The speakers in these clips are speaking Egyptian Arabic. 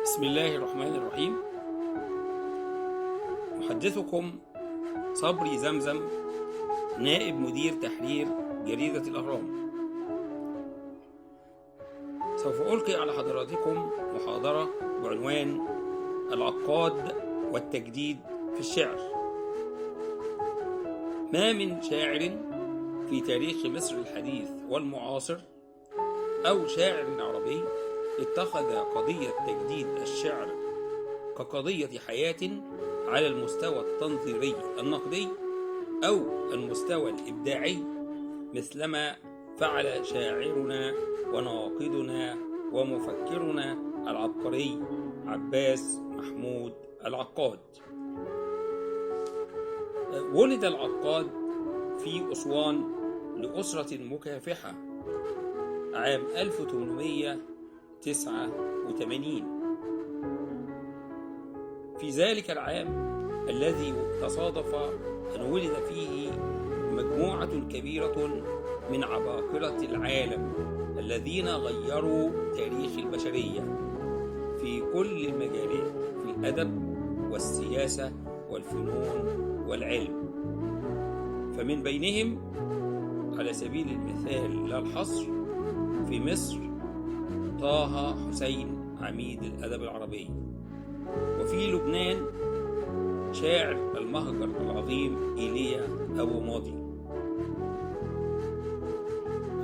بسم الله الرحمن الرحيم. أحدثكم صبري زمزم، نائب مدير تحرير جريدة الأهرام. سوف ألقي على حضراتكم محاضرة بعنوان العقاد والتجديد في الشعر. ما من شاعر في تاريخ مصر الحديث والمعاصر أو شاعر عربي اتخذ قضية تجديد الشعر كقضية حياة على المستوى التنظيري النقدي أو المستوى الإبداعي مثلما فعل شاعرنا وناقدنا ومفكرنا العبقري عباس محمود العقاد. ولد العقاد في أسوان لأسرة مكافحة عام 1889. في ذلك العام الذي تصادف أن ولد فيه مجموعة كبيرة من عباقرة العالم الذين غيروا تاريخ البشرية في كل المجالات، في الأدب والسياسة والفنون والعلم. فمن بينهم على سبيل المثال لا الحصر في مصر طه حسين عميد الأدب العربي، وفي لبنان شاعر المهجر العظيم إيليا أبو ماضي،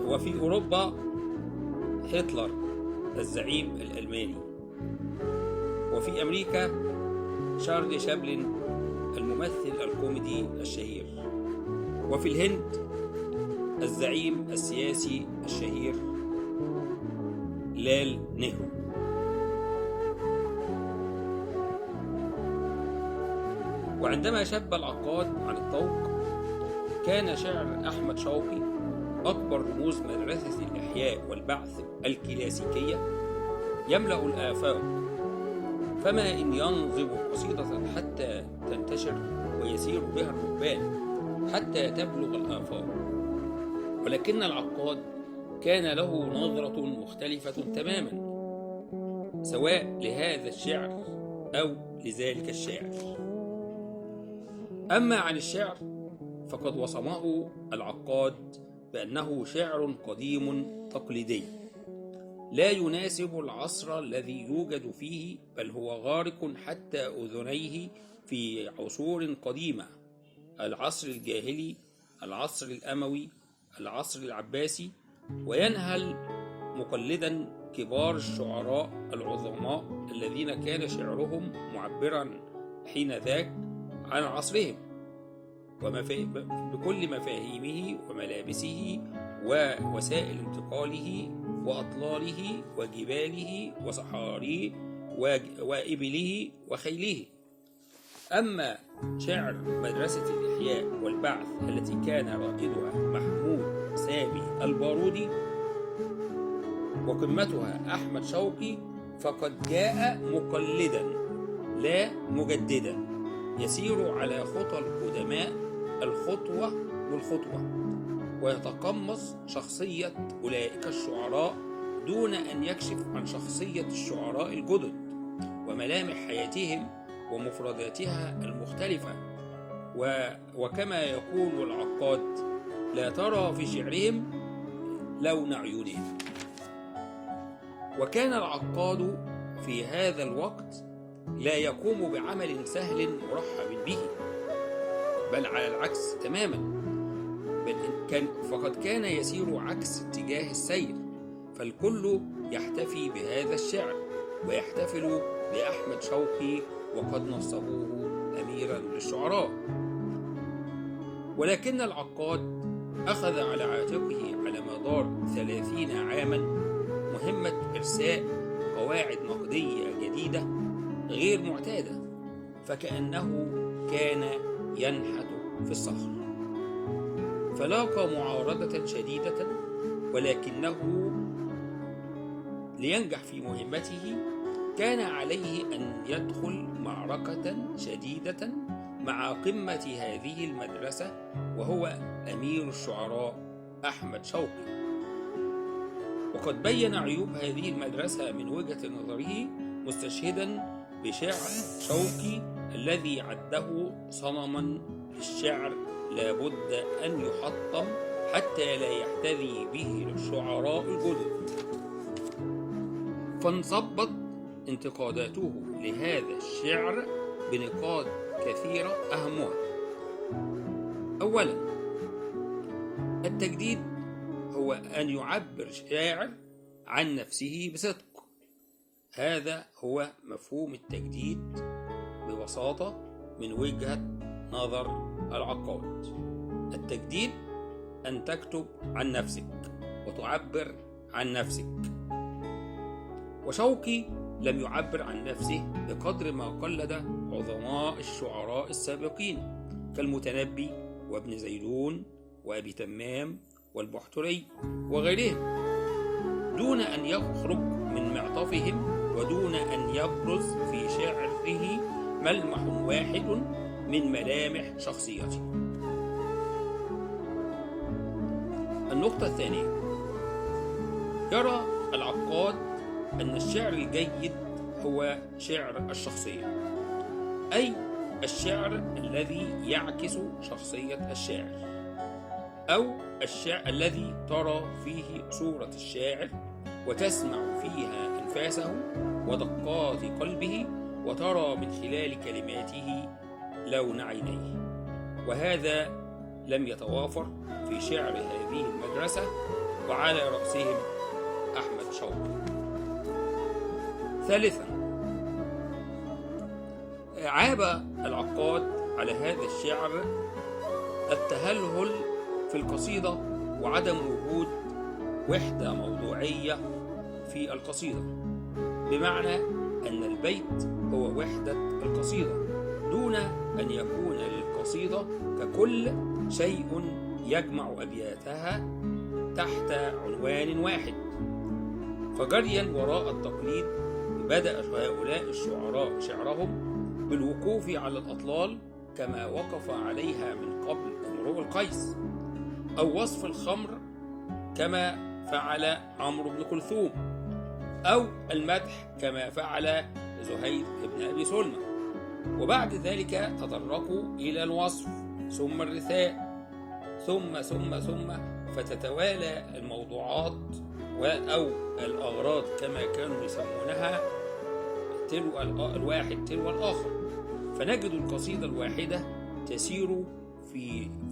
وفي أوروبا هتلر الزعيم الألماني، وفي أمريكا شارلي شابلن الممثل الكوميدي الشهير، وفي الهند الزعيم السياسي الشهير لال نهرو. وعندما شب العقاد عن الطوق كان شعر أحمد شوقي أكبر رموز مدرسة الإحياء والبعث الكلاسيكية يملأ الآفاق، فما إن ينظم قصيدة حتى تنتشر ويسير بها الركبان حتى تبلغ الآفاق. ولكن العقاد كان له نظرة مختلفة تماما، سواء لهذا الشعر أو لذلك الشاعر. أما عن الشعر فقد وصمه العقاد بأنه شعر قديم تقليدي لا يناسب العصر الذي يوجد فيه، بل هو غارق حتى أذنيه في عصور قديمة: العصر الجاهلي، العصر الأموي، العصر العباسي، وينهل مقلدا كبار الشعراء العظماء الذين كان شعرهم معبرا حين ذاك عن عصرهم بكل مفاهيمه وملابسه ووسائل انتقاله وأطلاله وجباله وصحاريه وإبله وخيله. أما شعر مدرسة الإحياء والبعث التي كان رائدها محمود سامي البارودي وقمتها أحمد شوقي فقد جاء مقلدا لا مجددا، يسير على خطى القدماء الخطوة بالخطوة، ويتقمص شخصية أولئك الشعراء دون أن يكشف عن شخصية الشعراء الجدد وملامح حياتهم ومفرداتها المختلفة. وكما يقول العقاد: لا ترى في شعرهم لون عيونهم. وكان العقاد في هذا الوقت لا يقوم بعمل سهل مرحب به، بل على العكس تماما، فقد كان يسير عكس اتجاه السير، فالكل يحتفي بهذا الشعر ويحتفل بأحمد شوقي وقد نصبوه أميرا للشعراء. ولكن العقاد أخذ على عاتقه على مدار 30 عاما مهمة إرساء قواعد نقدية جديدة غير معتادة، فكأنه كان ينحت في الصخر، فلاقى معارضة شديدة، ولكنه لينجح في مهمته كان عليه أن يدخل معركة شديدة مع قمة هذه المدرسة، وهو أمير الشعراء أحمد شوقي. وقد بين عيوب هذه المدرسة من وجهة نظره، مستشهدا بشعر شوقي الذي عده صنما للشعر لابد أن يحطم حتى لا يحتذي به الشعراء الجدد. فانصبت انتقاداته لهذا الشعر بنقاط كثيرة، أهمها: أولا، التجديد هو أن يعبر شاعر عن نفسه بصدق. هذا هو مفهوم التجديد ببساطة من وجهة نظر العقاد. التجديد أن تكتب عن نفسك وتعبر عن نفسك. وشوقي لم يعبر عن نفسه بقدر ما قلد عظماء الشعراء السابقين كالمتنبي وابن زيدون وأبي تمام والبحتري وغيرهم، دون أن يخرج من معطفهم ودون أن يبرز في شعره ملمح واحد من ملامح شخصيته. النقطة الثانية، يرى العقاد أن الشعر الجيد هو شعر الشخصية، أي الشعر الذي يعكس شخصية الشاعر، أو الشعر الذي ترى فيه صورة الشاعر وتسمع فيها أنفاسه ودقات قلبه، وترى من خلال كلماته لون عينيه. وهذا لم يتوافر في شعر هذه المدرسة، وعلى رأسهم أحمد شوقي. ثالثا، عاب العقاد على هذا الشعر التهلهل في القصيدة وعدم وجود وحدة موضوعية في القصيدة، بمعنى أن البيت هو وحدة القصيدة دون أن يكون للقصيدة ككل شيء يجمع أبياتها تحت عنوان واحد. فجريا وراء التقليد بدأ هؤلاء الشعراء شعرهم بالوقوف على الأطلال كما وقف عليها من قبل امرؤ القيس، أو وصف الخمر كما فعل عمرو بن كلثوم، أو المدح كما فعل زهير بن أبي سلمى. وبعد ذلك تطرقوا إلى الوصف ثم الرثاء ثم ثم ثم، فتتوالى الموضوعات أو الأغراض كما كانوا يسمونها تلو الواحد تلو الآخر. فنجد القصيدة الواحدة تسير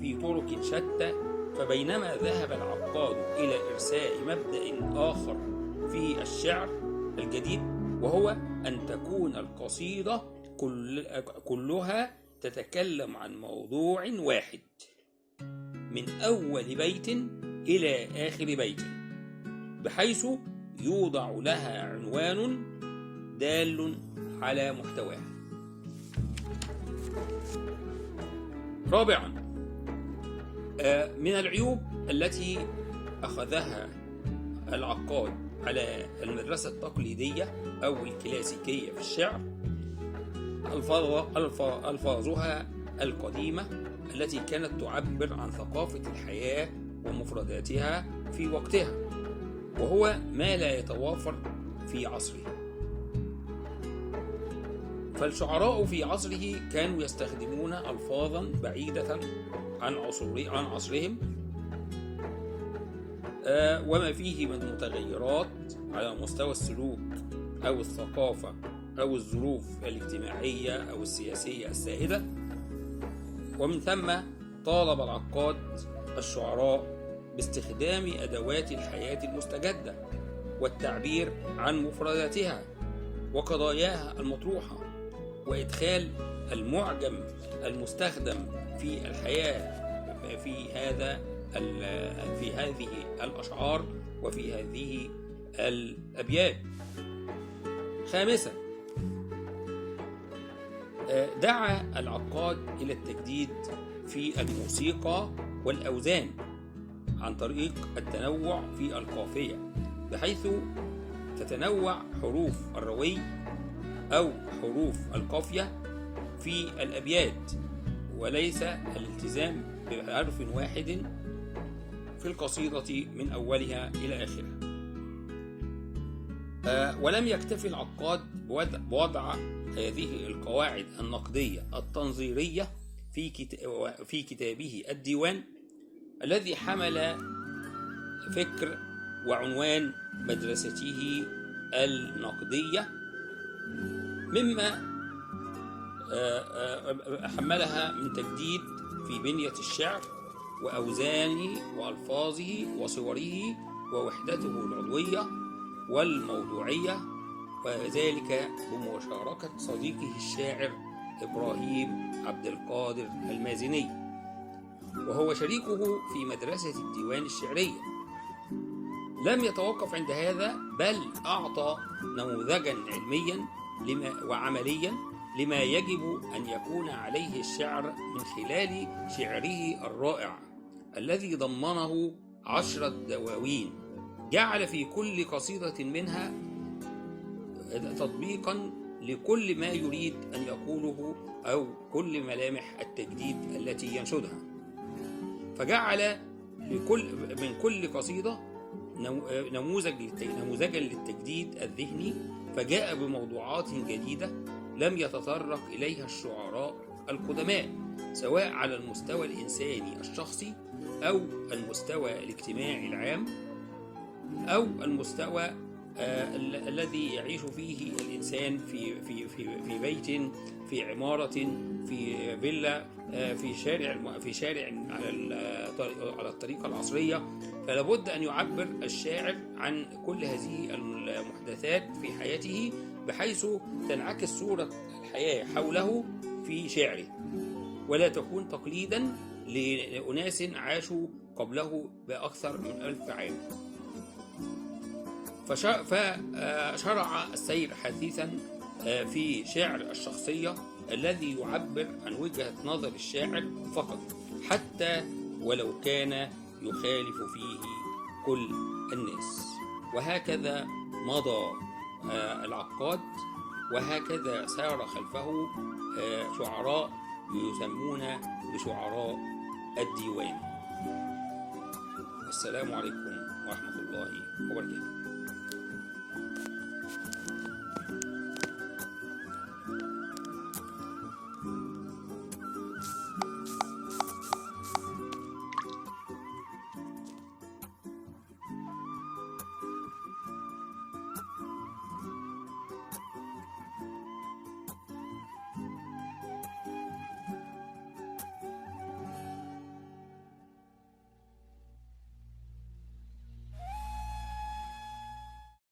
في طرق شتى. فبينما ذهب العقاد إلى إرساء مبدأ آخر في الشعر الجديد، وهو أن تكون القصيدة كلها تتكلم عن موضوع واحد من أول بيت إلى آخر بيت، بحيث يوضع لها عنوان دال على محتواها. رابعا، من العيوب التي أخذها العقاد على المدرسة التقليدية أو الكلاسيكية في الشعر ألفاظها القديمة التي كانت تعبر عن ثقافة الحياة ومفرداتها في وقتها، وهو ما لا يتوافر في عصره. فالشعراء في عصره كانوا يستخدمون ألفاظا بعيدة عن عصرهم، وما فيه من متغيرات على مستوى السلوك أو الثقافة أو الظروف الاجتماعية أو السياسية السائدة. ومن ثم طالب العقاد الشعراء باستخدام أدوات الحياة المستجدة والتعبير عن مفرداتها وقضاياها المطروحة، وإدخال المعجم المستخدم في الحياة في هذه الأشعار وفي هذه الأبيات. خامسا، دعا العقاد إلى التجديد في الموسيقى والأوزان عن طريق التنوع في القافية، بحيث تتنوع حروف الروي أو حروف القافية في الأبيات، وليس الالتزام بحرف واحد في القصيدة من أولها إلى آخرها. ولم يكتفي العقاد بوضع هذه القواعد النقدية التنظيرية في كتابه الديوان الذي حمل فكر وعنوان مدرسته النقدية، مما حملها من تجديد في بنية الشعر وأوزانه وألفاظه وصوره ووحدته العضوية والموضوعية، وذلك بمشاركة صديقه الشاعر إبراهيم عبد القادر المازني، وهو شريكه في مدرسة الديوان الشعرية. لم يتوقف عند هذا، بل أعطى نموذجا علميا وعمليا لما يجب أن يكون عليه الشعر من خلال شعره الرائع الذي ضمنه 10 دواوين، جعل في كل قصيدة منها تطبيقا لكل ما يريد أن يقوله أو كل ملامح التجديد التي ينشدها. فجعل من كل قصيدة نموذجا للتجديد الذهني، فجاء بموضوعات جديدة لم يتطرق إليها الشعراء القدماء، سواء على المستوى الإنساني الشخصي أو المستوى الاجتماعي العام أو المستوى الذي يعيش فيه الإنسان في في في في بيت، في عمارة، في فيلا، في شارع على الطريقة العصرية. فلابد أن يعبر الشاعر عن كل هذه المحدثات في حياته، بحيث تنعكس صورة الحياة حوله في شعره، ولا تكون تقليدا لأناس عاشوا قبله بأكثر من 1000 عام. فشرع السير حثيثا في شعر الشخصية الذي يعبر عن وجهة نظر الشاعر فقط، حتى ولو كان يخالف فيه كل الناس. وهكذا مضى العقاد، وهكذا سار خلفه شعراء يسمون بشعراء الديوان. والسلام عليكم ورحمة الله وبركاته.